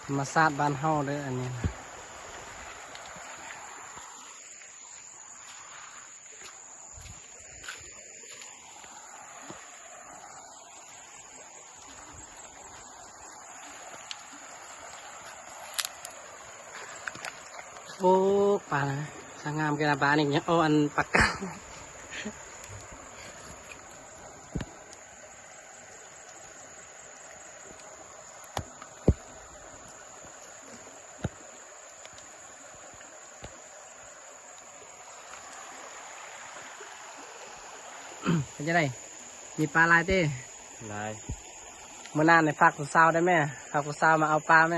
ທຳມະຊາດບ້ານເຮົາເດີ້ ອັນນີ້. ໂອ້ ປານະ ສາຍງາມແກ່ນະ ປານີ້ ໂອ້ ອັນປາກາ ເປັນຈັ່ງໃດ? ມີປາຫຼາຍຕິ? ຫຼາຍ. ມື້ໜ້ານີ້ຝາກຜູ້ສາວໄດ້ແມ? ຝາກຜູ້ສາວມາເອົາປາແມ?